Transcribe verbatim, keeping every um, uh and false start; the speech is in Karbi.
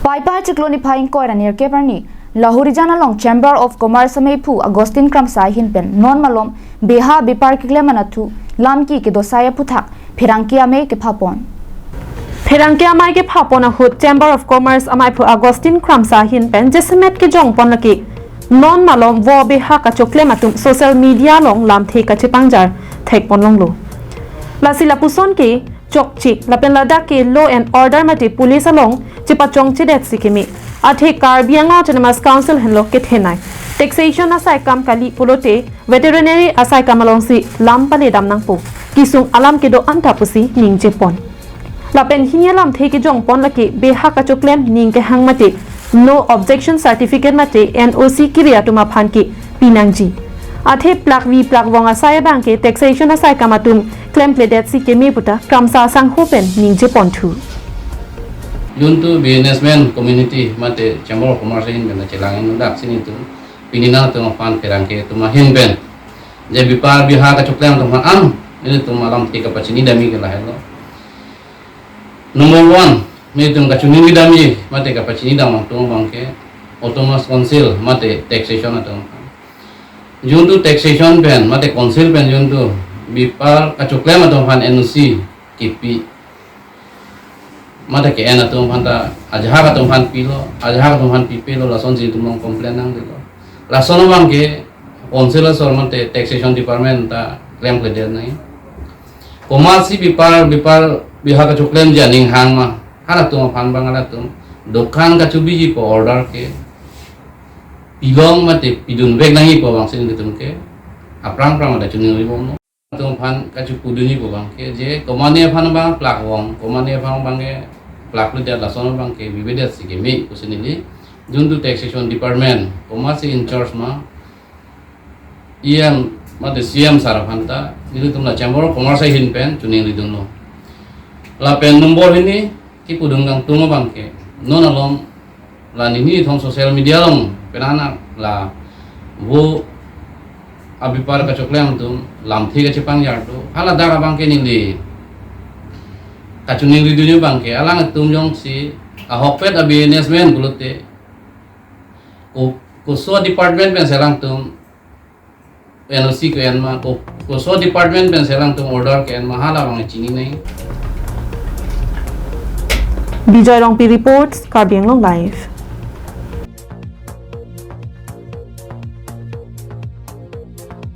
Paipai chiklo niphai ingkoi ra nerkep arni, Lahorijan along Chamber of Commerce ameiphu Augustine Kramsa ahin pen non malom beha bepar keklem anatthu lamki kedosai aphuthak pherangke amei kephapon. Pherangke amei kephapon ahut Chamber of Commerce ameiphu Augustine Kramsa ahin pen jasemet kejongpon lake non malom vo beha kachoklem atum social media along lamthe kachepangjar thekpon longlo. Lasi lapuson ke chokche lapen ladak ke law and order mate police along chepachongchedet si keme. Athe Karbi Anglong Autonomous Council henlo kethenei. Taxation asaikam kali pulote veterinary asaikam alongsi lam paledam nangpo. Kesung alam kedo-an ta pusi ningjepon. Lapen hini alamthe kejongpon lake beha kachoklem ning kehang mate no objection certificate mate N O C kiri atum aphan ke pinangji. Athe plakvi plakvong asai abang ke taxation asaikam atum klemkledet si keme puta Kramsa asangho pen ningjeponthu. Juntu businessman community mate Chamber of Commerce ahin pen chelang inutdak si nelitum pini nangtum aphan pherangke atum ahin pen je bepar beha kachoklem atum aphan an nelitum alamthe kapachinidamji ke lahelo. Number one, nelitum kachiningridamji mate kapachinidam atum abang ke Autonomous Council mate taxation atum aphan. Juntu taxation pen mate council pen juntu bepar kachoklem atum aphan N O C kipi mate ke-en atum aphan ta ajahak atum aphan pilo, ajahak atum aphan pipelo, lasonsi nelitum along complain nangdetlo. Lason abang ke council asor mate taxation department ta klemkledet nangji. Komatsi bepar bepar beha kachoklemji aning hang ma, halatum aphan abang halatum dokan kachobiji pu order ke pilong mate pidunvek nangji pu abang si nelitum ke aphrang aphrang mate chiningribomlo. Atum aphan kachipudunji pu abang ke je komane aphan abang plakvong, komane aphan abang ke plakledet, lason abang ke bibedet si keme pusi neli juntu taxation department komatsi in charge ma E M mate C M sir aphan ta nelitum la Chamber of Commerce ahin pen chiningridunlo. Lapen number hini kipudun kangtung abang ke non along la neli nithong social media along penang la vo abepar kachoklem atum lamthe kachepangjar do. Haladak abang ke neli kachiningriji abang ke alangtum jongsi ahokpet a-businessman pulote ko, koso department pensi alangtum N O C ke-en ma, ko, koso department pensi alangtum order ke-en ma, hala abang chini nangji. Bijoy Rongpi reports, Karbi Anglong Live.